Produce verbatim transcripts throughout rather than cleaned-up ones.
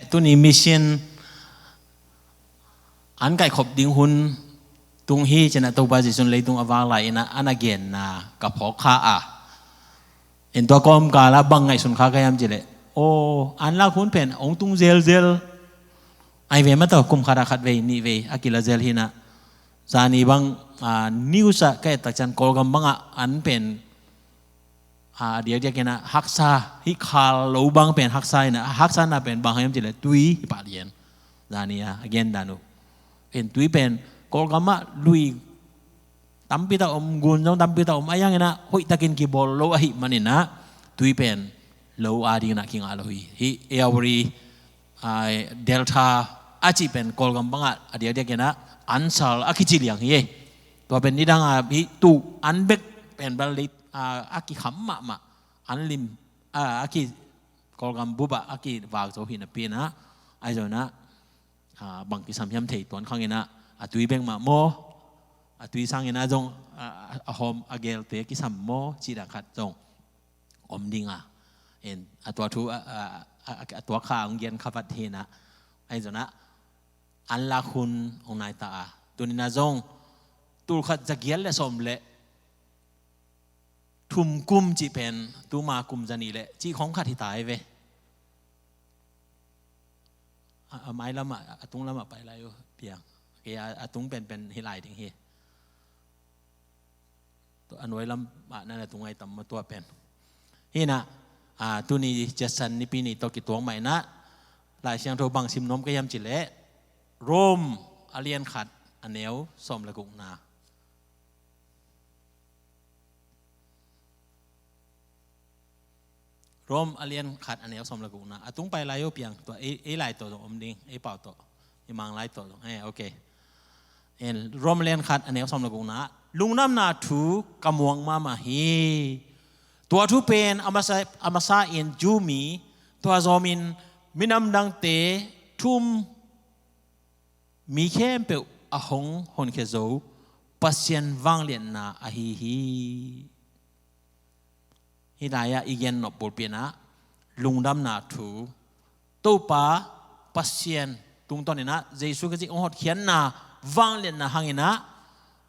Tuni mission an kaihkhop ding hun tung hi, ci-in ah Topa Jesu in leitung a vak lai-in ah a na genna ka phawk kha a. In tua kawmkal ah bang ngaihsun kha ka hiam cih leh, aw, an lak hun pen hong tung zelzel. Ai ve mah tawh kum khat ah khat vei, nih vei a kila zel hi-in ah. Zani bang, ah, news ah ka et tak ciang Kawlgam bangah an pen, ah, a diakdiakin ah haksa, hih khal lo bang pen haksa in ah, haksana pen bang hiam cih leh tui hi pah lian. Zani a, a gen dan uh. Pen tui pen Kawlgam ah lui tampi tak om, gun zong tampi tak om, a yang in ah hoihtakin kibawl lo ahih manin ah tui pen lo adingin ah kingah lo hi. Hih Irrawaddy, ah, Delta a cih pen Kawlgam bangah a diakdiakin ah ansal a kici liang hi. Tua pen nidang a hih tu an bek pen bel lei, ah, a kikham mahmah, an lim, ah, a ki Kawlgam bup ah a kivak zo hi napi-in ah, ahi zongin ah, ah, bang kisam hiam thei tuan khang in ah, a tui bek mah maw, a tui sangin ah zong, ah, a hawm a gelte kisam maw, cih dan khat zong om ding a. En, a tua thu, a, a, a, a tua kha hong gen kha vat hi-in ah, ahi zongin ah, an lak hun hong nai ta a. Tuni-in ah zong, tul khat za giat le sawm le thum kum cih pen, tuma kum za nih le cih khawng khat hi ta hi ve. A, a mai lamah, a tung lamah pai lai uh, Piang. Kei a, a tung penpen hi lai ding hi. Tua a nuai lamah na na tung ai tam maw tua pen. Hi-in ah, a, tuni Jetsan Nipi ni tawh kituak mah in ah, Lai Siangtho bang sim nuam ka hiam cih leh, Rom a lian khat a neu sawm le gukna. Rom a lian khat a neu sawm le gukna. A tung pai lai uh, Piang, tua ei, ei lai tawh zong om ding, ei pau tawh, ei Mang lai tawh zong. Eh, ok. En, Rom a lian khat a neu sawm le gukna. Lungdamna thu ka muang mahmah hi. Tua thu pen a masa, a masa in Jew mi, tua zawmin minam dangte thu-um mi khempeuh a hong honkhia zo Pasian vangliatna ahi hi. Hih lai-ah i gen nop bulpi in ah, lungdamna thu, Topa Pasian tungtawn in ah, Jesu Khazih hong hotkhiatna vangliatna hang in ah,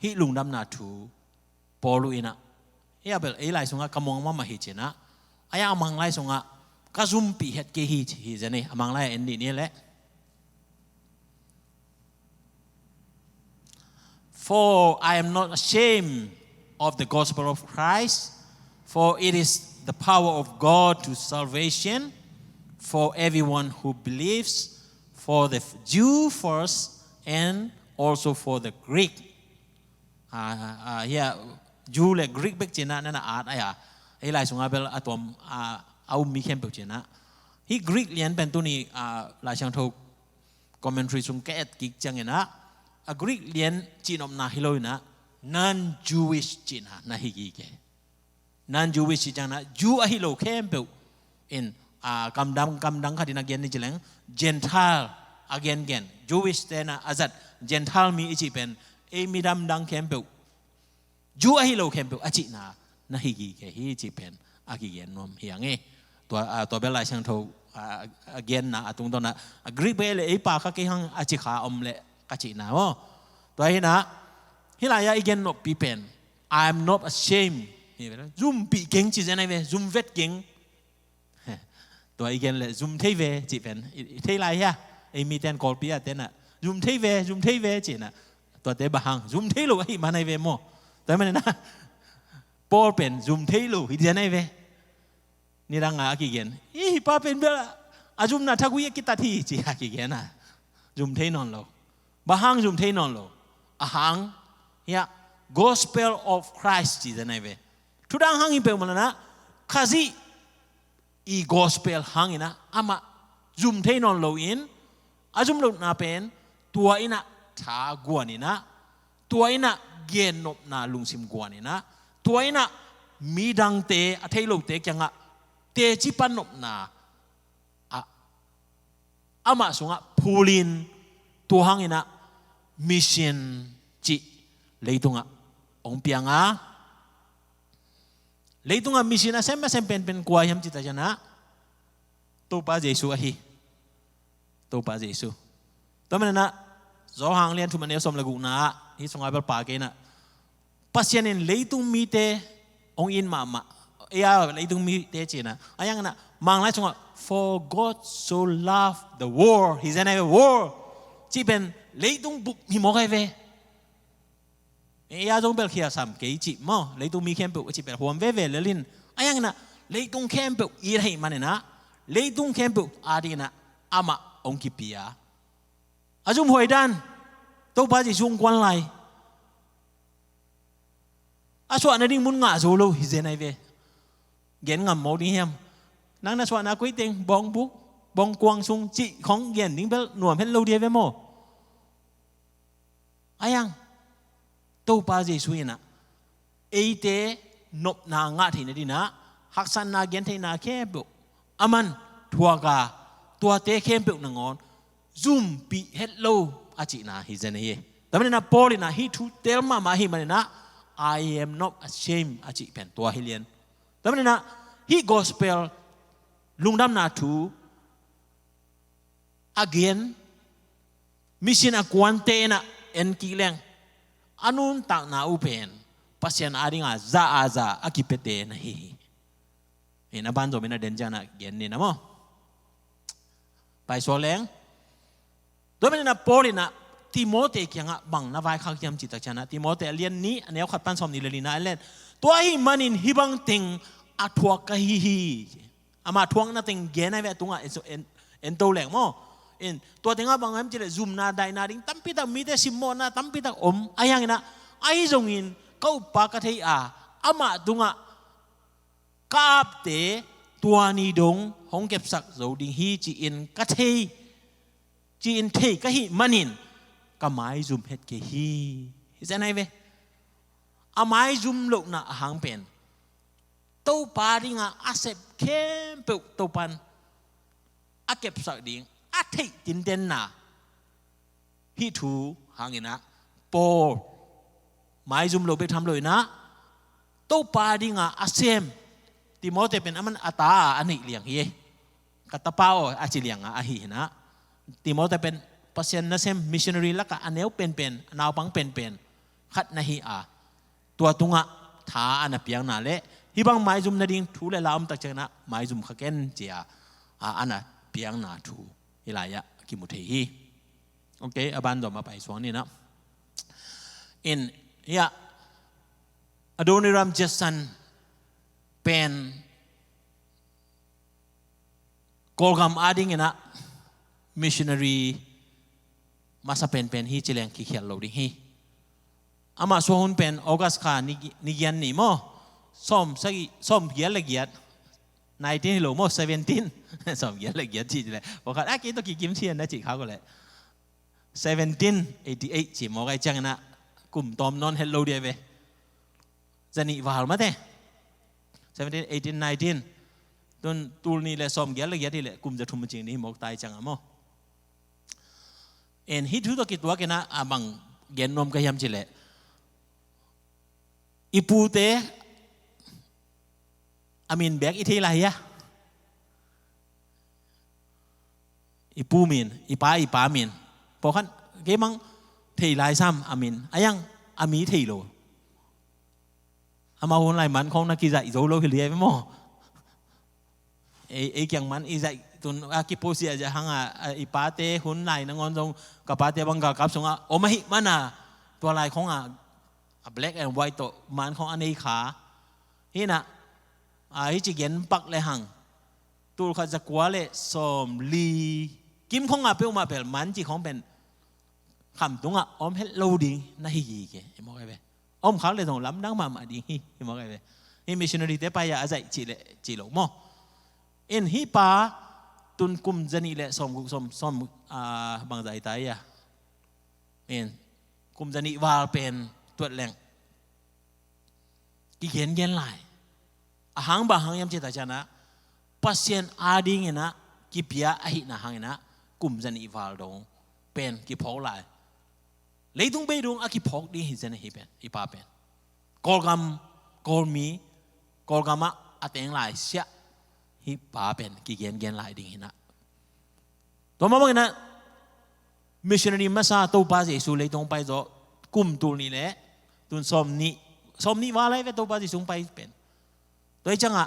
hih lungdamna thu Paul in ah, ei a bel ei lai sungah ka muang mahmah hi ci-in ah, a yang a Mang lai sungah ka zumpih het kei hi ci hi zen ei, a Mang lai ah en dih ni leh. For I am not ashamed of the gospel of Christ, for it is the power of God to salvation for everyone who believes, for the Jew first and also for the Greek. Ah, ah, hia, Jew le Greek bek ci-in ah na na at ai a. Ei lai sungah bel a tuam, ah, a um mi khempeuh ci-in ah. Hih Greek lian pen tuni, ah, Lai Siangtho commentary sung ka et kik ciangin ah, a Greek lian cihnopna hi lo in ah, non-Jewish cihna na hi gige. Non-Jewish cih ciangin ah, Jew ahi lo khempeuh in, ah, kamdang, kamdang khat in a gen ni ci leng, Gentile a gengen, Jewish te in ah a zat, Gentile mi i cih pen, ei midang khempeuh, Jew ahi lo khempeuh a cihna na hi gige hi cih pen a kigen nuam hi hang e. Tua, ah, tua bel Lai Siangtho, ah, a genna a tungtawn ah, a Greek bek le ei pau kha kei hang a ci kha om leh ka cihna maw. Tua hi in ah, hih lai-ah i gen noppi pen, I am not ashamed. Zumpih keng ci zen ai ve, zum vet keng. Tua i gen leh zum thei ve cih pen i, i thei lai hia? Ei miten Kawlpi a ten ah zum thei ve, zum thei ve ci-in ah, tuate bang hang, zum thei lo ahih man ai ve maw. Tua ahih manin ah Paul pen zum thei lo hi zen ai ve. Nidang a kigen, i hih pa pen bel a zumna thagui a kitat hi ci a kigen a, zum thei nawn lo. Bang hang zum thei nawn lo? A hang, hia, gospel of Christ ci zen ai ve. Thudang hang hi peuhmah in ah, Khazih i gospel hang in ah amah zum thei nawn lo in, a zum lohna pen tua in ah tha guan in ah, tua in ah gennopna lungsim guan in ah, tua in ah midangte a thei lote kiangah teci pan nopna ah amah sungah phul in, tua hang in ah mission cih leitungah hong piang a. Leitungah mission a sem a sem penpen kua hiam cih tak ciangin ah, Topa Jesu ahi. Topa Jesu. Tua maninah Johan lian thum a neu sawm le gukna ah hih sungah bel pha kei inah, Pasian in leitung mite hong it mahmah, ei a leitung mite cinah, a yanginah Manglai sungah, "For God so loved the world," hi zen ai ve, world cih pen leitung bup hi mawk ai ve. Ei a zong bel khiasam kei cih maw, leitung mi khempeuh a cih bel huam veve lel in, a yanginah leitung khempeuh it ahih maninah leitung khempeuh adinginah amah hong kipia. A zumhuai dan, Topa Jesu hong kuan lai, a suah nading mun ngah zo lo hi zen ai ve. Gen ngam mawk ding hiam? Nang na suahna koi teng, bawng buk, bawng kuang sung cih khong gen ding bel nuam het lo dia ve maw? A yang, Topa Jesu inah eite nopna ngah theih nadinah haksatna gentheihna khempeuh aman thuak a, tuate khempeuh nangawn zumpih het lo a cihna hi zen ahi. Tua maninah Paul inah hih thu tel mahmah ahih maninah, "I am not ashamed," a cih pen tua hi lian. Tua maninah hih gospel lungdamna thu a gen, mission a kuante inah en kik leng, a nuntakna uh pen Pasian adinga za a za a kipiate na hi hi. Hi na banzom inah den cianah gen ni na maw? Paisuak leng. Tua maninah Paul inah Timote kiangah bang na vaikhak hiam cih tak cianah, Timote a lian nih a neu khat pan sawm nih le lina a lian, "Tua ahih manin hih bang teng a thuak ka hi hi." Amah thuakna teng gen ai ve, a tungah en, en, en to leng maw. In, tua tengah bang hiam cih leh zumna daihna ding tampitak, mite simmawhna tampitak om. A yanginah, ahi zongin ka uppa ka thei a, amah tungah ka apte tua ni dong hong kepsak zo ding hi ci-in ka thei, ci-in thei ka hih manin ka maizum het kei hi. Hi zen ai ve. A maizum lohna a hang pen Topa dinga a sep khempeuh Topan a kepsak ding a theih tintenna, hih thu hanginah Paul maizum lo bek tham lo inah, Topa dinga a sem Timote pen aman a ta a neih liang hi. "Ka tapa aw," a ci lianga ahi hinah. Timote pen Pasian nasem missionary lakah a neu penpen, a naupang penpen khat na hi a, tua tungah tha a na piakna le hih bang maizum nading thu le la om tak cianginah maizum kha ken cia a, a na piakna thu hih lai-ah kimu thei hi. Ok, a banzom a paisuak ninah. In, hiah Adoniram Judson pen Kawlgam adinginah missionary masa penpen hi ci leng kikhial lo ding hi. Amah suah hun pen August kha ni, ni giat ni maw? Sawm sagih, sawm giat le giat. Nineteen hi lo maw, seventeen. Sawm giat le giat ci leh, pawlkhat a, kei tawh kikim cian na cih kha ko leh, seventeen eighty eight ci mawk ai cianginah kum tawm nawn het lo dia ve. Zanih val mate. Seventeen, eighteen, nineteen. Tun tul nih le sawm giat le giat hi leh kum za thum a cing ni hi mawk tai ciangah maw? En, hih thu tawh kituakinah a bang gen nuam ka hiam cih leh, i pute a min bek i thei lai hia? I pu min, i pa, i pa min. Pawlkhat kei bang thei lai sam a min, a yang a mi thei lo. Amah hun lai man khong na kizaih zo lo hi liai maw? Ei, ei kiang man i zaih tun a kipo siahsiah hanga, a, i pate hun lai nangawn zong, ka pate bang galkap sungah om ahih mana, tua lai khonga a black and white tawh man khong a nei kha. Hinah, a, hih ci gen pak le hang, tul khat za kua le sawm li kim khonga peuhmah pel man ci khong pen kham tungah om het lo ding na hi gige, i mawk ai ve. Om khak le zong lamdang mahmah ding hi, i mawk ai ve. Hih missionary te pai-a a zaih cih le cih lo maw? In, hih pa tun kum zanih le sawm guk, sawm, sawm, a, bang zai ta ia. In, kum zanih val pen tuat leng kigengen lai. A hang bang hang hiam cih tak cianah, Pasian adinginah kipia ahihna hanginah kum zanih val dong pen kiphawk lai. Leitung bei dong a kiphawk ding hi zen ahi pen, hih pa pen. Kawlgam, Kawlmi, Kawlgamah a teng lai siah hih pa pen kigengen lai ding hinah. Tua mah bangin ah missionary masa Topa Jesu leitung hong pai zawh kum tul nih le tun sawm nih, sawm nih val lai ve Topa Jesu hong pai pen. Tua hi ciangah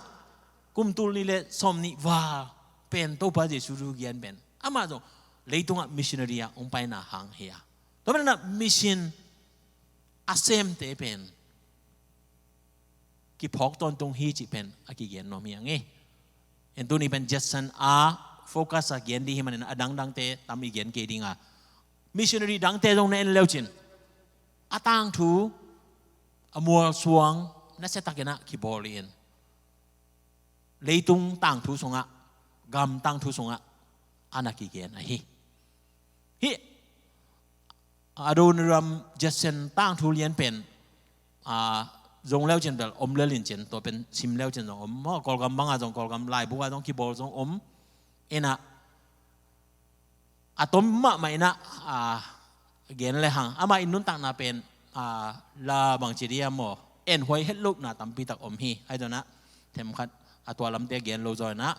kum tul nih le sawm nih val pen Topa Jesu thu gen pen amah zong leitungah missionary ah hong paina hang hi a. Tua manin ah mission a semte pen kiphawk tawntung hi cih pen a kigen nuam hi a ngei. En tuni pen Judson a focus a gen ding hi manin a dangdangte tam i gen kei ding a, missionary dangte zong na en leucin a tangthu a mualsuang nasia takin ah kibawl in leitung tangthu sungah, gam tangthu sungah a na kigen ahi hi. Adoniram Judson tangthu lian pen a zong leucin bel om lel in cin, tua pen sim leucin zong om maw, Kawlgam bangah zong, Kawlgam laibuka zong kibawl zong om. Inah a tom mahmah inah a gen le hang amah in nuntakna pen a la bangci dia maw, enhuai hetlohna tampi tak om hi. Ahi zonah themkhat a tua lamte gen lo zaw inah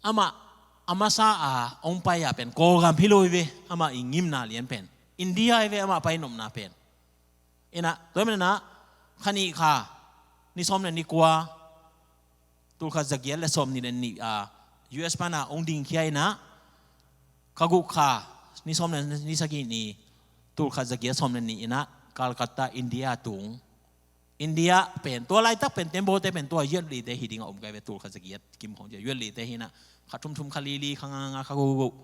amah a masa a hong pai a pen Kawlgam hi lo hi ve. Amah i ngimna lian pen India hi ve, amah pai nopna pen. Inah tua manin ah kha nih kha ni sawm le ni kua, tul khat za giat le sawm nih le nih a U S pana hong dingkhia inah kha guk kha ni sawm le ni sagih ni, tul khat za giat sawm le nih inah Calcutta, India tung. India pen tua laitak pen tembaw te pen tua yuat lite hi ding a om kai ve, tul khat za giat kim khong cia yuat lite hi inah kha thum thum, kha li li, kha nga nga, kha guk guk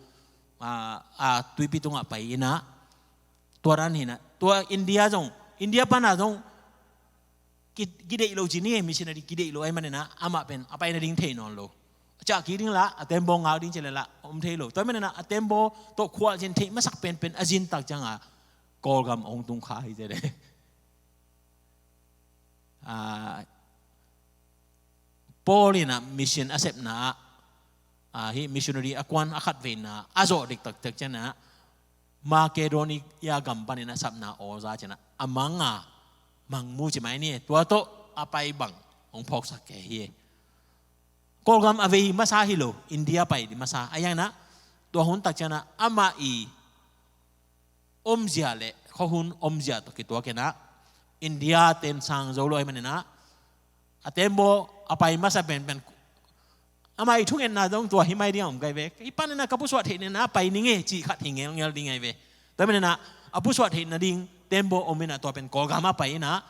a, a tuipi tungah pai inah tua dan hi inah tua India zong, India pana zong ki, kideih lo ci ni, missionary kideih lo ahi manin ah amah pen a pai nading thei nawn lo. A cah kik ding lah a tembaw ngak ding ci le lah om thei lo. Tua manin ah a tembaw tawh khualzin theih masak penpen a zin tak ciangah Kawlgam a hong tung kha hi ci le. A, Paul inah mission a sepna ah, a, hih missionary a kuan a khatveina a zawh diktak tek cianah Makedonia gam panin a sapna aw za cianah a mang a, mangmu ci mai ni, tua tawh a pai bang hong phawksak kei hi. Kawlgam a vei masa hi lo, India pai di masa a, iang inah tua hun tak cianah amah i omzia le khuahun omzia tawh kituak inah India ten sang zo lo ahi manin ah a tembaw a pai masa penpen amah i thungetna zong tua hi mai ding a om kai ve. I panin ah ka pusuah theih nen a pai ning e cih khat hi ngelngel ding ahi ve. Tua manin ah a pusuah theih nading tembaw om inah tua pen Kawlgam a pai inah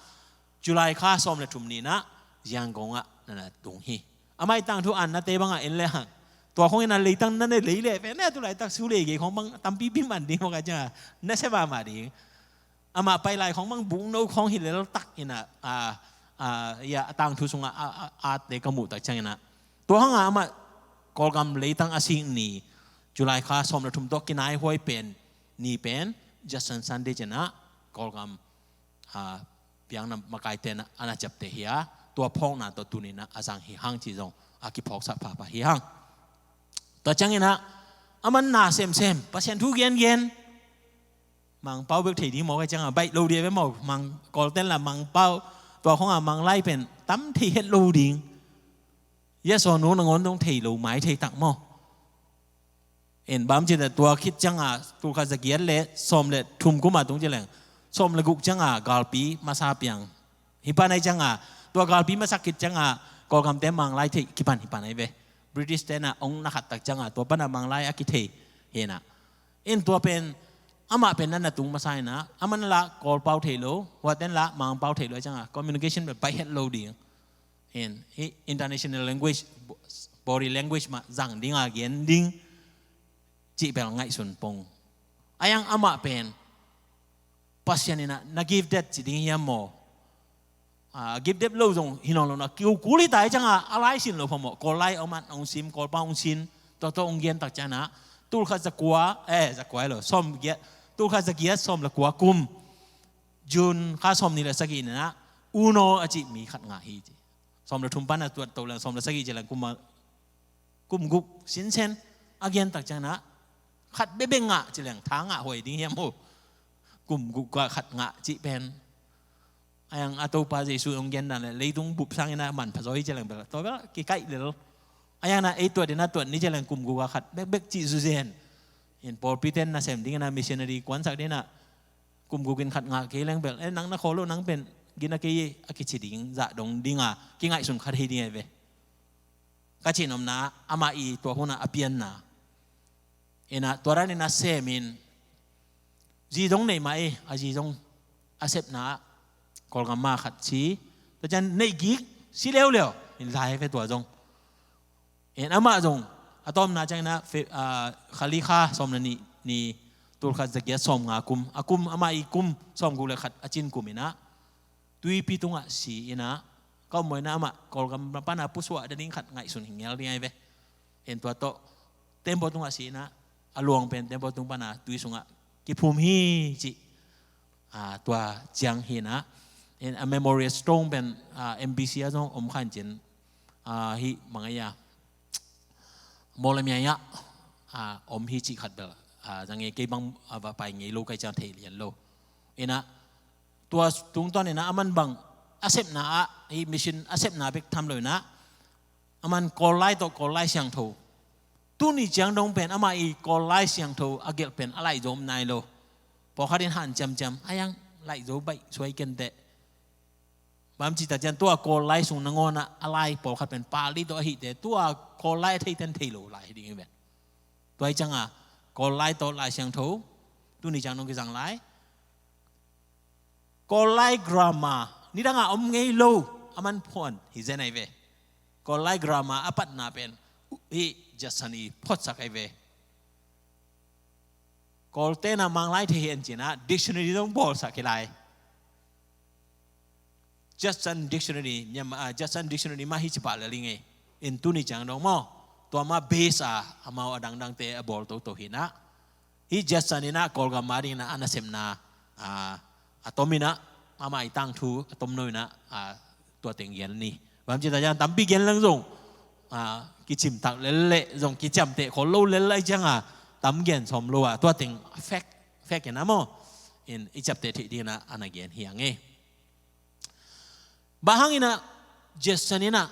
July kha sawm le thum ni inah Yangon ah na na tung hi. Amah i tangthu an nate bangah en le hang tua khong inah leitang na ne lei leh pen ne, tu laitak su lei gei khong bang tampipi man ding maw ka ciangah nasia mahmah ding. Amah pai lai khong bang bukno khong hi lel tak inah a, a, ia a tangthu sungah a, a, a te ka muh tak ciang inah tua hangah amah Kawlgam leitang a sik ni July kha sawm le thum tawh kinaihuai pen ni pen Judson Sunday cianah Kawlgam a, piangna makaite na a na ciapteh hi a, tua phawkna tawh tuni inah a zang hi hang ci zong a kiphawksak phapha hi hang. Tua ciang inah a manna semsem Pasian thu gengen Mangpau bek thei ding maw ka ciangah baih lo dia ve maw, Mang Kawlten lah Mangpau, tua khongah Manglai pen tam thei het lo ding. Yes or no nangawn dong thei lo mai thei tak maw. En bam ci ta tua khit ciangah tul khat za giat le sawm le thum kum a tung ci leng sawm le guk ciangah galpi masa piang. Hi pan ahi ciangah tua galpi masak khit ciangah Kawlgamte Manglai thei kipan hi pan ahi ve. British te na ong na khat tak ciangah tua pana Manglai a kithei hi na. En tua pen amah pen na na tung masa hi na. Aman lah Kawlpau thei lo, huaten lah Mangpau thei lo ahi ciangah communication pen baih het lo ding. En hi international language, body language mah zang ding a gen ding cih bel ngaihsun pong. Ayang amah pen Pasian in ah na give that ci ding hiam maw? Ah, give that lo zong hi nawn lo na kiu kul hi ta hi ciangah a lai sin lo phamawh. Kawl lai a om an ong sim, Kawlpau ong sin, tua tawh ong gen tak ciangah tul khat za kua, eh, za kua hi lo, sawm giat, tul khat za giat sawm le kua kum June kha sawm nih le sagih ni na, Uno a cih mi khat ngah hi ci. Sawm le thum pan a tuat to leng sawm le sagih ci leng kum a, kum guk sinsen a gen tak ciangah khat bebe ngah ci leng tha ngah huai ding hiam maw? Kum guk ah khat ngah cih pen. Ayang a Topa Jesu ong gen dan le leitung bup sangin a manpha zaw hi ci leng bel tua bel kikaih lel. A yang na ei tuat ding na tuat ni ci leng kum guk a khat bekbek cih zuzen. In pawlpi ten nasem ding na missionary kuansak ding na kum guk in khat ngah kei leng bel, eh, nang na khawl lo, nang pen gina kei a kici ding zah dong ding a kingaihsun khat hi ding a ve. Ka cih nopna amah i tua hun a a pianna. Ina tua dan ina sem in zi zong nei mah i, a zi zong a sepna Kawlgam ma khat si. Tua ciang neih gik si leuleu in lai ve tua zong. In amah zong a tawpna ciang ina fe-, ah, Khalikha sawm le nih ni, tul khat za giat sawm nga kum, a kum amah i kum sawm guk le khat a cin kum ina tuipi tungah si ina, ka um maw ina amah Kawlgam pana pusuah dan ding khat ngaihsun hi ngel ding ai ve. En tua tawh tembaw tungah si ina, a luang pen tembaw tung pana tui sungah kiphum hi ci. Ah, tua ciang hi ina. En a memorial stone pen, ah, M B C a zong om khan cin, ah, hi mangai a maw le miai ah, ah, om hi cih khat bel, ah, zang e kei bang, ah, va pai ngei lo kai ciang thei lian lo. Ina tua tungtawn ina aman bang a sepna ah, hi mission a sepna bek tham lo ina, aman Kawl lai tawh Kawl Lai Siangtho. Tuni ciang dong pen amah i Kawl Lai Siangtho a gelh pen a laih zo om nai lo. Pawlkhat in han ciamciam, a yang laih zo baih suai kenteh. Bang ci ta ciang tua Kawl lai sung nangawn ah a lai pawlkhat pen Pali tawh ahihte tua Kawl lai a theiten thei lo lai hi ding hi ven. Tua hi ciang a Kawl lai tawh Lai Siangtho tuni ciang dong kizang lai. Kawl lai grammar nidang a om ngei lo a man phuan hi zen ai ve. Kawl lai grammar a patna pen hi Judson i photsak ai ve. Kawl tena Mang lai thei hi en cina dictionary dong bawlsak hi lai. Judson dictionary, Myanmar, ah, Judson dictionary mah hi ci pah le ling e. In tuni ciang dong maw, tua mah base a amau a dangdangte a bawl toto hi na. Hi Judson ina Kawlgam ma ding ina a nasepna, ah, a tom ina, amah i tangthu a tom no ina, ah, tua teng gen ni. Bang ci ta ciang tampi gen lang zong, ah, kicim tak lel le zong kiciamteh khol lo lel lai ciang a tam gen sawm lo a tua teng fek, fek ina maw. In i ciapteh thei ding ina a na gen hi ang e. Bang hang ina Judson ina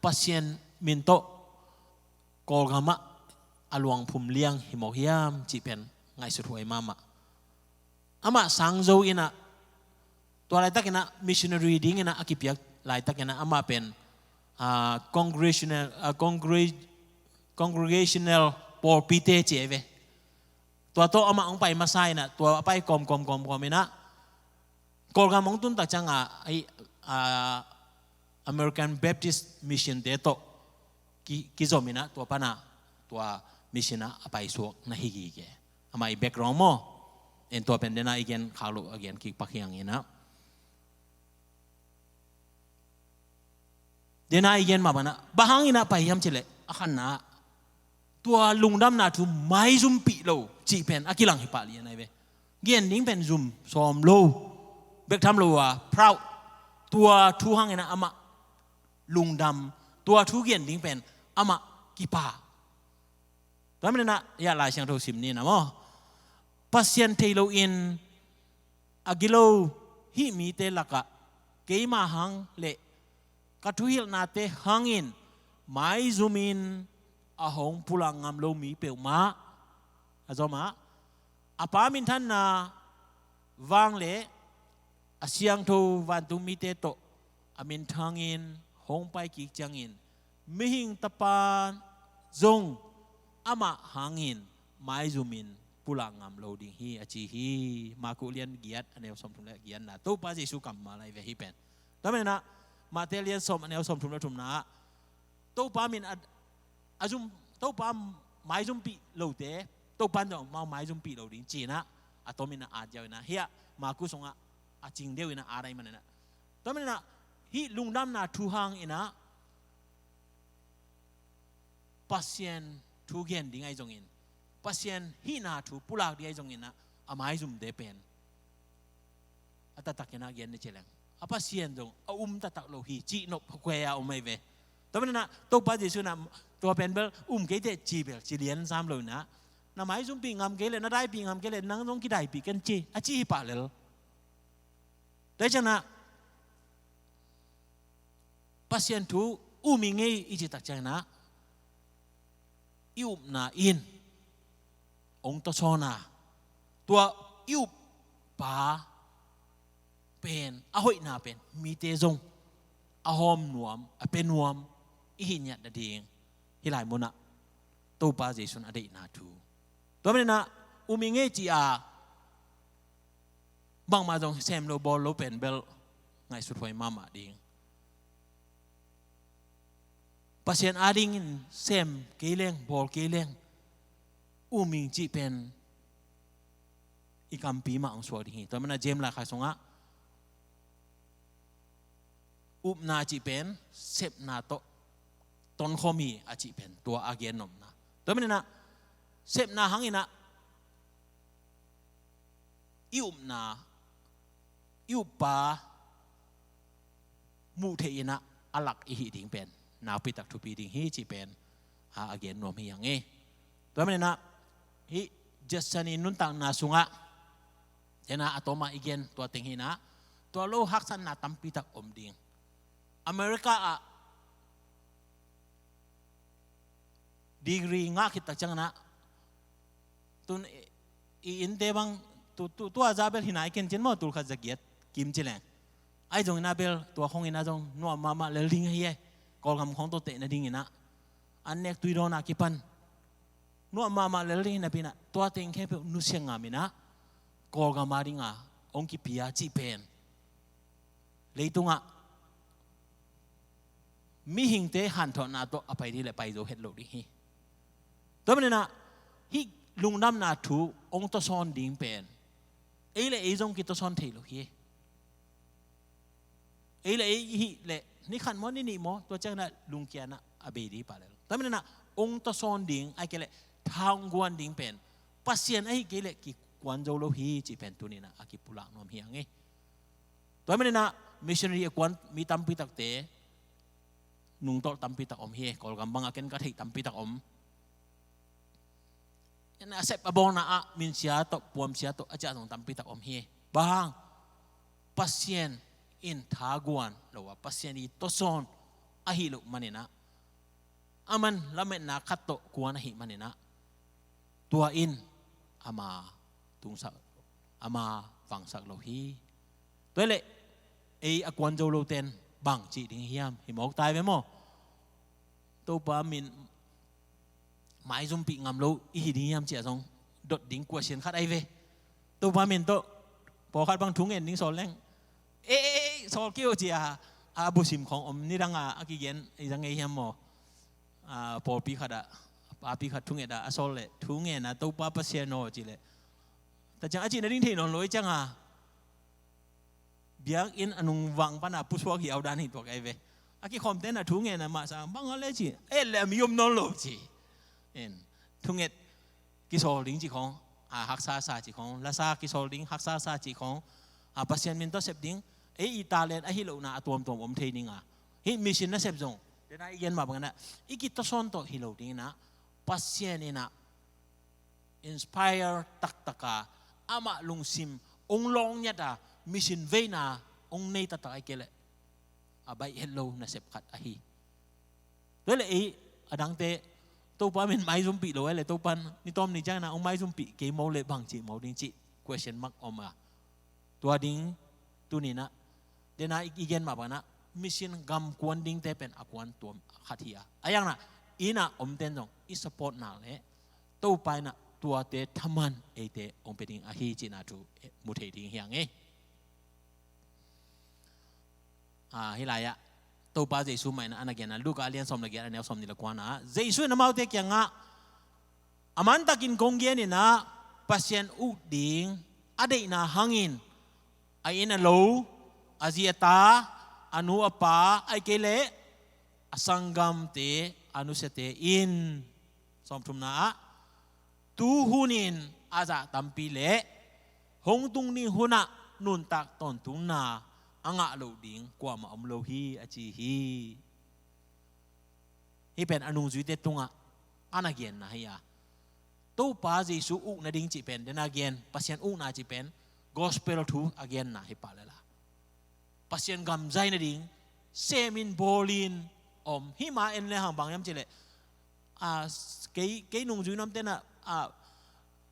Pasian min tawh Kawlgam ah a luang phum liang hi mawk hiam cih pen ngaihsut huai mahmah. Amah sang zo ina tua laitak ina missionary ding ina a kipiak laitak ina amah pen, ah, congregational, ah, congre-, congregational pawlpite ci ai ve. Tua tawh amah hong pai masa ina tua a pai kawm kawm kawm kawm ina Kawlgam hong tun tak ciang a, ai, ah, American Baptist Mission te tawh ki, kizom ina tua pana tua mission a a pai suak na hi gige. Amah i background maw. En tua pen dena i gen khak lo a gen kik pak hiang ina. Dena i gen mah bana bang hang ina pai hiam cih leh a khanna tua lungdamna thu maizumpih lo cih pen a kilang hi pah lian ai ve. Gen ding pen zum sawm lo, bek tham lo a proud. Tua thu hang ina amah lungdam, tua thu gen ding pen amah kipa. Tua mah ina ya Lai Siangtho sim ni na maw. Pasian thei lo in a gilo hih mite lakah keima hang le ka thuhilhnate hangin maizumin a hong pulak ngam lo mi peuhmah a zomah a Pa minthanna vang le a siangtho vantung mite tawh a minthangin hong pai kik ciangin mihing tapa zong amah hangin maizumin pulak ngam lo ding hi a ci hi. Marku lian giat a neu sawmthum le giatna Topa Jesu kammal ai ve hi pen. Tua mah ina Mate lian sawm a neu sawmthum le thumna ah Topa min a, a zum, Topa maizumpih lote Topa in zong mau maizumpih lo ding ci ina a tom ina at ziau ina hiah Marku sungah a cing deuh ina at ai man ina. Tua mah ina hih lungdamna thu hang ina Pasian thu gen ding ai zongin Pasian hihna thu pulak ding ai zongin a maizumte pen a taktak ina gen ni ci leng a Pasian zong a um taktak lo hi cih nop khuai a om ai ve. Tua mah ina Topa Jesu ina tua pen bel um kei teh ci bel ci lian sam lo ina na maizumpih ngam kei le na daipih ngam kei le nang zong kidaipih ken ci a ci hi pah lel. Tua hi ciang ina Pasian thu um i ngei i cih tak ciang ina i upna in hong tawsawn a, tua i uppa pen a hoihna pen mite zong a hawm nuam, a pia nuam i hi ngiat nading hih lai munah Topa Jesu in a deihna thu. Tua maninah um i ngei ci-a bangmah zong sem lo bawl lo pen bel ngaihsut huai mahmah ding. Pasian adingin sem kei leng, bawl kei leng, um ing cih pen i kampi mah hong suak ding hi. Tua maninah James laikhak sungah upna cih pen sepna tawh tonkhawm hi a cih pen tua a gen nopna. Tua maninah sepna hanginah i upna, i uppa muh theih inah a lak i hih ding pen nakpi tak thupi ding hi cih pen a, a gen nuam hi hang e. Tua maninah hih Gethsemane nuntakna sungah, denah a tawmah i gen tua teng hinah, tua lo haksatna tampi tak om ding. America ah degree ngah khit tak cianginah tun i, i innte bang tu, tu, tua za bel hi nai ken cin maw, tul khat za giat kim ci leng. Ahi zongin a bel tua khong inah zong nuam mahmah lel ding ahi e. Kawlgam khong tawh teh nadinginah an nek tui dawn a kipan nuam mahmah lel ding hi napi inah tua teng khempeuh nusia ngam inah Kawlgam adinga hong kipia cih pen leitungah mihingte hanthotna tawh a pai ding le pai zo het lo ding hi. Tua maninah hih lungdamna thu hong tawsawn ding pen ei le ei zong kitawsawn thei lo hi. Ei le ei hih le ni khat maw, ni nih maw, tua cianginah lungkianah a bei ding hi pah le lo. Tua maninah hong tawsawn ding, ahih kei leh tha hong guan ding pen Pasian ahih kei leh kikuan zo lo hi cih pen tuninah a kipulak nuam hi hang e. Tua maninah missionary a kuan mi tampi takte nungtolh tampi tak om hi. Kawlgam bangah ken ka theih tampi tak om. A sep a bawlna ah minsia tawh, puamsia tawh a ciah zong tampi tak om hi. Bang hang? Pasian in tha guan lo a, Pasian i tawsawn ahi loh maninah, a man lametna khat tawh kuan ahi maninah tua in ama tungsak, ama vangsak lo hi. Tua hi leh ei a kuan zo loten bang cih ding hiam? Hi mawk tai ve maw? Topa min maizumpih ngam lo i hi ding hiam ci-a zong dot ding kuasian khat ahi ve. Topa min tawh pawlkhat bang thungen ding sawl leng, e, e, e, sawl kei uh ci-a, a busim khong om nidanga a kigen i zang ngei hiam maw? A, pawlpi khatah papi khat thungetah a sawl leh, thungena Topa Pasian aw ci leh, ta ciang a cih nading thei nawn lo i cianga biakinn a nungvang pana pusuak hi audan hi tuak ahi ve. A kikhawmte na thungena mahsa bang a le ci, et le a mi om nawn lo ci. En, thunget kisawl ding ci khong, a, haksa sa ci khong, lasa kisawl ding, haksa sa ci khong, a, Pasian min tawh sep ding, ei i talent ahi lohna a tuamtuam om thei dinga. Hih mission nasep zong, dena i gen mah banginah i kitawsawn tawh hi lo dinginah Pasian inah inspire taktaka amah lungsim hong lawng ngiata mission veina hong nei taktak ahih kei leh a baih het lo nasep khat ahi. Tua hi leh ei a dangte Topa min maizumpih lo ahih leh Topa in ni tawm ni ciangin ah hong maizumpih kei maw leh bang cih maw ding cih question mark om a. Tua ding tuninah dena i gen mah banah mission gam kuan dingte pen a kuan tuam khat hi a, a yangna innah omten zong i support nak leh Topa innah tuate thaman eite hong pia ding ahi cihna thu mu thei ding hi hang e. A, hih lai-ah Topa Jesu mah in a na gen a, Luka a lian sawm le giat a neu sawm nih le kuana ah Jesu in amaute kiangah, a mantakin kong gen in ah Pasian uk ding a deihna hangin a inn a lo, a zi a ta, a nu a pa, ahih kei leh a sanggamte, a nusiate in, sawmthumna ah, tu hunin a zah tampi leh hong tung ding hunah nuntak tawntungna a ngah loh ding kuamah om lo hi, a ci hi. Hih pen a nungzuite tungah a na genna hi a, Topa Jesu uk nading cih pen, dena gen Pasian ukna cih pen gospel thu a genna hi pah lel a, Pasian gam zai nading semin bawlin om. Hih ma en le hang bang hiam cih leh a, kei, kei nungzui nuamte na, a,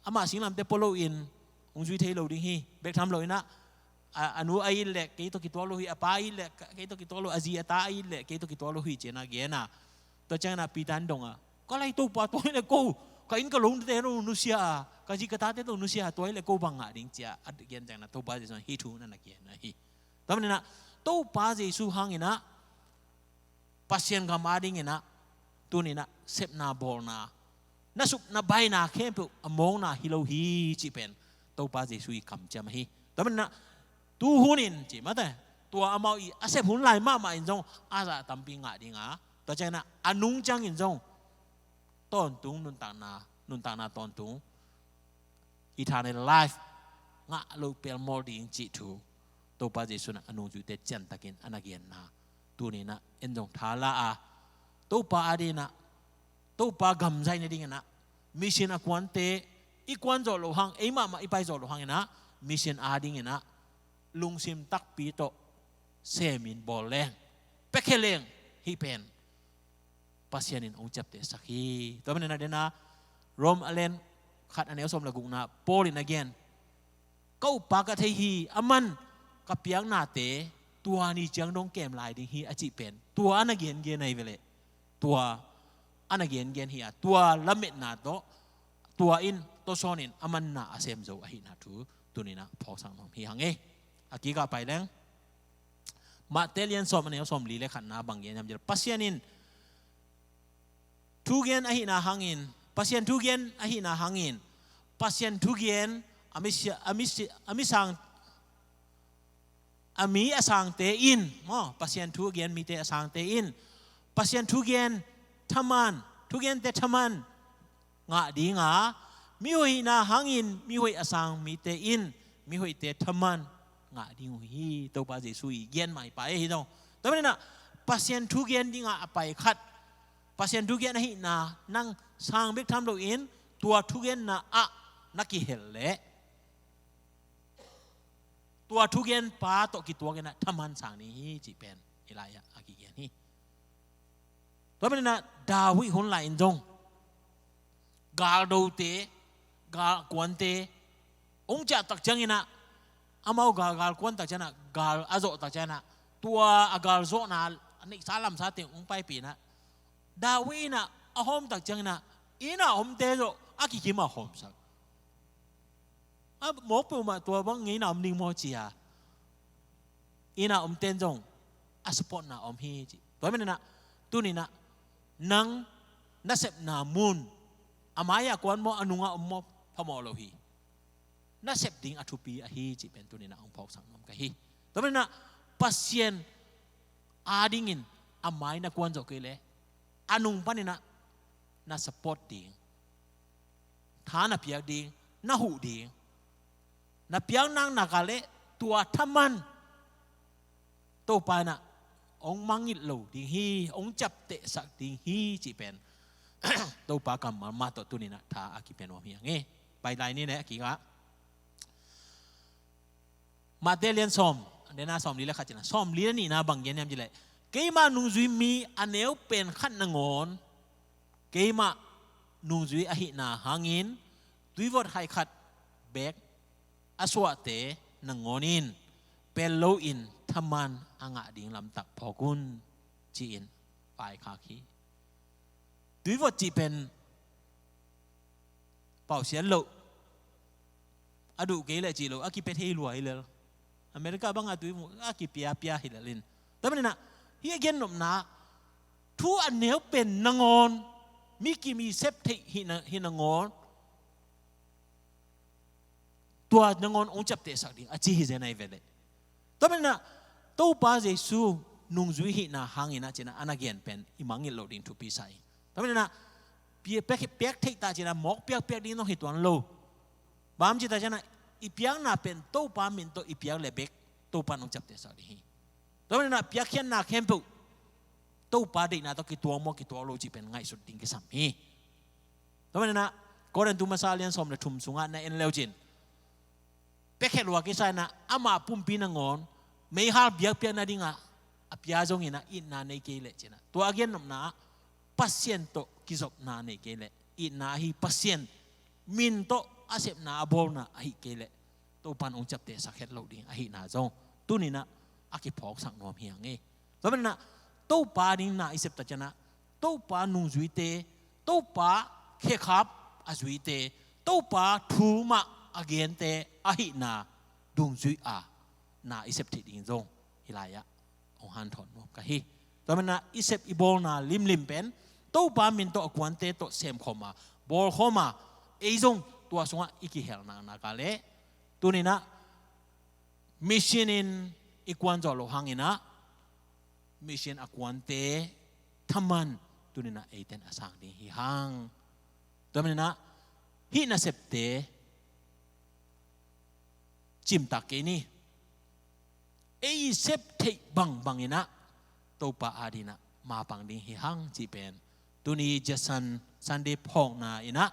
amah singlamte pua loin hong zui thei lo ding hi. Bek tham loin ah, a, a nu a it leh kei tawh kituak lo hi, a pa a it leh kei tawh kituak lo, a zi a ta a it leh kei tawh kituak lo hi ci-in a gen a. Tua ciangin ah Peter in dong a, ka lai Topa, tua hi leh ko, ka inn ka lote tawh nusia a, ka zi ka tate tawh nusia a, tua hi leh ko bang ngah ding ci-a a gen ciangin ah Topa Jesu in hih thu na na gen ahi. Tua manin ah Topa Jesu hangin ah Pasian gam adingin ah tuni-in ah sepna bawlna, na sup na baina khempeuh a mawkna hi lo hi cih pen Topa Jesu i kamciam ahi. Tua manin ah tu hunin ci mate, tua amau i a sep hun lai mahmah in zong a zah tampi ngah ding a, tua ciangin ah a nung ciangin zong tawntung nuntakna, nuntakna tawntung, eternal life ngah loh pelmawl ding cih thu Topa Jesu in ah a nungzuite ciantakin a na genna tuni-in ah en zong tha la a, Topa adingin ah, Topa gam zaih nadingin ah mission a kuante, i kuan zawh loh hang, ei mahmah i pai zawh loh hangin ah mission adingin ah lungsim takpi tawh semin bawl leng, piakhia leng, hih pen Pasian in hong ciaptehsak hi. Tua manin ah den a Rom a lian khat a neu sawm le gukna Paul in a gen, ka uppa ka thei hi, aman ka piaknate tua ni ciang dong kem lai ding hi a cih pen tua a na gengen ahi ve leh, tua a na gengen hi a, tua lametna tawh, tua in tawsawnin aman na a sem zo ahihna thu tuni-in ah phawksak nuam hi hang e. A kikah pai leng, Matthai lian sawm a neu sawmli le khatna bang gen hiam cih leh, Pasian in thugen ahihna hangin, Pasian thugen ahihna hangin, Pasian thugen a mi sia-, a mi si-, a mi sang, a mi a sangte in, maw, Pasian thugen mite a sangte in Pasian thugen thaman, thugente thaman ngah ding a, mihoihna hangin mihoih a sang mite in mihoihte thaman ngah ding uh hi. Topa Jesu i gen mai pa e hi zong. Tua manin ah Pasian thugen ding a a pai khat, Pasian thugen ahihna nang sang bek tham loin tua thugenna ah na kihel leh, tua thugen pa tawh kituakin ah thaman sang ding hi cih pen hih lai-ah a kigen hi. Tua manin ah David hun lai-in zong galdote, galkuante hong ciah tak ciangin ah, amau gal, galkuan tak ciangin ah, gal a zawh tak ciangin ah, tua a galzawhna a neihsa lamsa teng hong paipih in ah, David in ah a hawm tak ciangin ah, inn a omte zawh a kikim a hawmsak. A mawk peuhmah tua bang ngeina om ding maw ci a, inn a omten zong a supportna om hi ci. Tua manin ah tuni-in ah nang na sepna mun, a mai-ah kuan maw, a nungah om maw, phamawh lo hi. Na sep ding a thupi ahi cih pen tuni-in ah hong phawksak nuam ka hi. Tua manin ah Pasian adingin a mai na kuan zawh kei leh, a nung panin ah na support ding, tha na piak ding, na huh ding, na piak nak nak a leh tua thaman Topa in ah hong mangngilh lo ding hi, hong ciaptehsak ding hi cih pen Topa kammal mah tawh tuni-in ah tha a kipia nuam hi hang e. Pai lai ni leh a kikah Matthai lian sawm, a neu sawmli le khat cih na, sawmli le nihna bang gen hiam cih leh, keimah nungzui mi a neu pen khat nangawn, keimah nungzui ahihna hangin tuivot hai khat beek a suahte nangawn in pel loin thaman a ngah ding lamtak phawk un, ci-in vaikhak hi. Tuivot cih pen pausiat loh, a duh kei leh cih loh, a kipia thei lua hi lel. America bangah tuivot a kipia pia hi lel in. Tua manin ah hih a gennopna, thu a neu pen nangawn, mi kim i sep theih hi na, hi nangawn, tua nangawn hong ciaptehsak ding a ci hi zen ahi ve leh. Tua manin ah Topa Jesu nungzui hihna hangin ah ci-in ah a na gen pen i mangngilh loh ding thupi sa hi. Tua manin ah pi-, piak, piak theih ta ci-in ah mawk piakpiak ding zong hi tuan lo. Bang ci ta ciangin ah i piakna pen Topa min tawh i piak leh bek Topa in hong ciaptehsak ding hi. Tua manin ah piakkhiatna khempeuh Topa deihna tawh kituak maw kituak lo cih pen ngaihsut ding kisam hi. Tua manin ah Korintu masa lian sawm le thum sungah na en le uh cin, piakhia lua kisa in ah amah pumpi nangawn meihal biakpiak nadingah a pia zongin ah itna nei kei leh ci-in ah, tua a gennopna ah Pasian tawh kizopna nei kei leh, itna ahi Pasian min tawh a sepna a bawlna ahi kei leh, Topa'n hong ciaptehsak het lo ding ahihna zong tuninah a kiphawksak nuam hi hang e. Tua maninah Topa ding na i sep tak cianah Topa nungzuite, Topa khekhap a zuite, Topa thu mah a gente ahihna dungzui a na i sep theih ding zong hih lai-ah hong hanthawn nuam ka hi. Tua maninah i sep i bawlna limlim pen Topa min tawh a kuante tawh semkhawm a, bawlkhawm a, ei zong tua sungah i kihel naknak a leh tuninah mission in i kuan zawh loh hanginah mission a kuante thaman tuninah eite'n a sang ding hi hang. Tua maninah hih nasepte cimtak kei ni. Ei i sep theih bangbanginah Topa adinah mapang ding hi hang cih pen tuni Judson Sunday phawkna inah,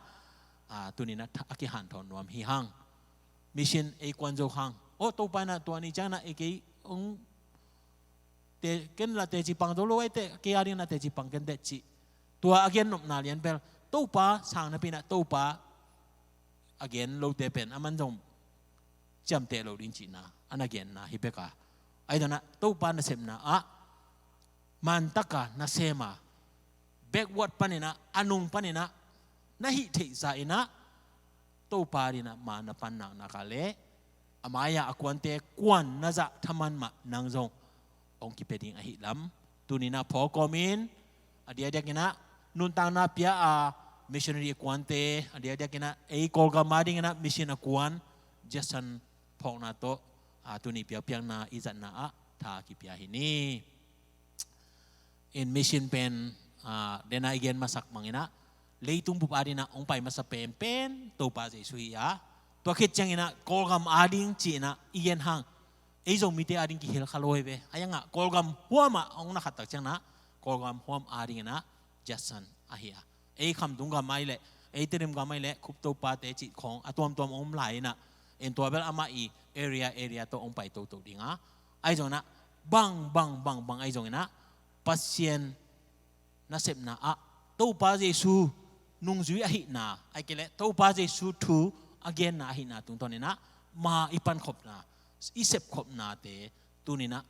a, tuninah a kihanthawn nuam hi hang. Mission ei kuan zo hang. Aw, Topa inah tua ni cianginah ei kei hong te, ken la teci pang zo lo ai teh, kei adinginah teci pang ken teh cih. Tua a gen nopna lian bel Topa sang napi inah Topa a gen lote pen aman zong ciamteh lo ding cihna a na genna hi bek a. Ahi zongah Topa nasepna ah mantaka nasem a, backward paninah, a nung paninah na hih theih zah inah Topa dinah ma na pan naknak a leh a mai-ah a kuante kuan na zah thaman mah nang zong hong kipia ding ahi lam tuninah phawk kawmin, a diakdiakinah nuntakna pia a missionary a kuante, a diakdiakinah ei Kawlgam adinginah mission a kuan Judson phawkna tawh, a, tuni piakpiakna i zatna ah tha kipia hi ni. In mission pen, a, dena i gen masak manginah leitung bup adinah hong pai masa penpen Topa Jesu hi a, tua khit cianginah Kawlgam ading ci-inah i gen hang. Ei Zomite ading kihel kha lo hi ve. A iangah Kawlgam huamah hong na khat tak cianginah Kawlgam huam adinginah Judson ahi a. Ei Khamtung gam ahi leh, ei Tedim gam ahi leh Khup Topate cih khawng a tuamtuam hong om lai inah, en tua bel amah i area area tawh hong pai toto ding a. Ahi zonginah bang bang bang bang ahi zonginah Pasian nasepna ah Topa Jesu nungzui ahihna, ahih kei leh Topa Jesu thu a genna ahihna tungtawninah ma i pankhopna, i sepkhopnate tuninah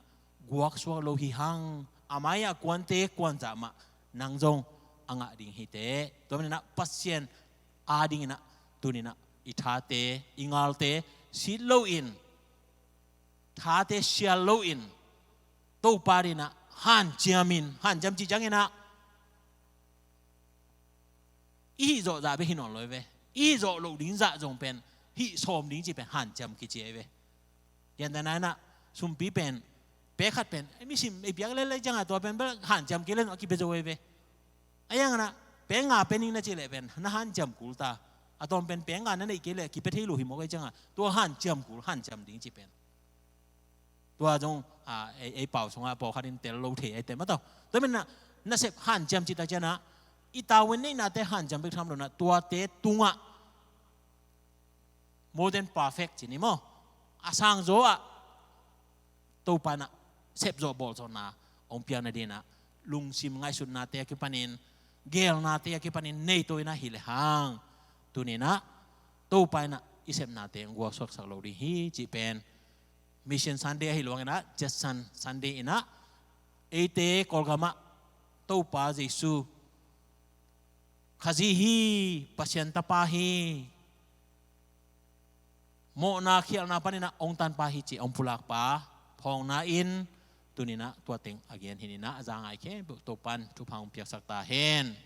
guaksuak lo hi hang. A mai-ah kuante kuanzah mah nang zong a ngah ding hi teh. Tua maninah Pasian adinginah tuninah i thate, i ngalte sit loin, thate sial loin, Topa dinah hanciamin, hanciam cih cianginah i hih zawh zah bek hi nawn lo hi ve. I hih zawh loh ding zah zong pen hih sawm ding cih pen hanciam kici ahi ve. Gentehna inah sumpi pen, pek khat pen ei mi sim ei piak lel lei ciangah tua pen bel hanciam kei lel a kipia zo ahi ve. A ianginah pek nga pia ning na cih leh pen na hanciam kul ta. A tawm pen pek nga na neih kei leh kipia thei lo hi mawk ahi ciangah tua hanciam kul, hanciam ding cih pen tua zong, a, ei, ei pau sungah pawlkhat in tel lo thei ahi teh maw taw. Tua maninah nasep hanciam cih tak cianah i tavuan neihnate hanciam bek tham lo inah tuate tungah more than perfect ci ni maw, a sangzaw ah Topa inah sepzawh bawlzawhna hong piakna dinah lungsim ngaihsutnate a kipanin, geelnate a kipanin nei to inah hi lehang tuninah Topa inah i sepnate hong guaksuaksak lo ding hi cih pen Mission Sunday ahi luanginah Judson Sunday inah eite Kawlgamah Topa Jesu Khazih hi, Pasian Tapa hi, mawhna khialhna paninah hong tanpa hi cih hong pulakpa phawkna in tuninah tua teng a gen hi inah a za ngai khempeuh Topa'n thupha hong piaksak ta hen.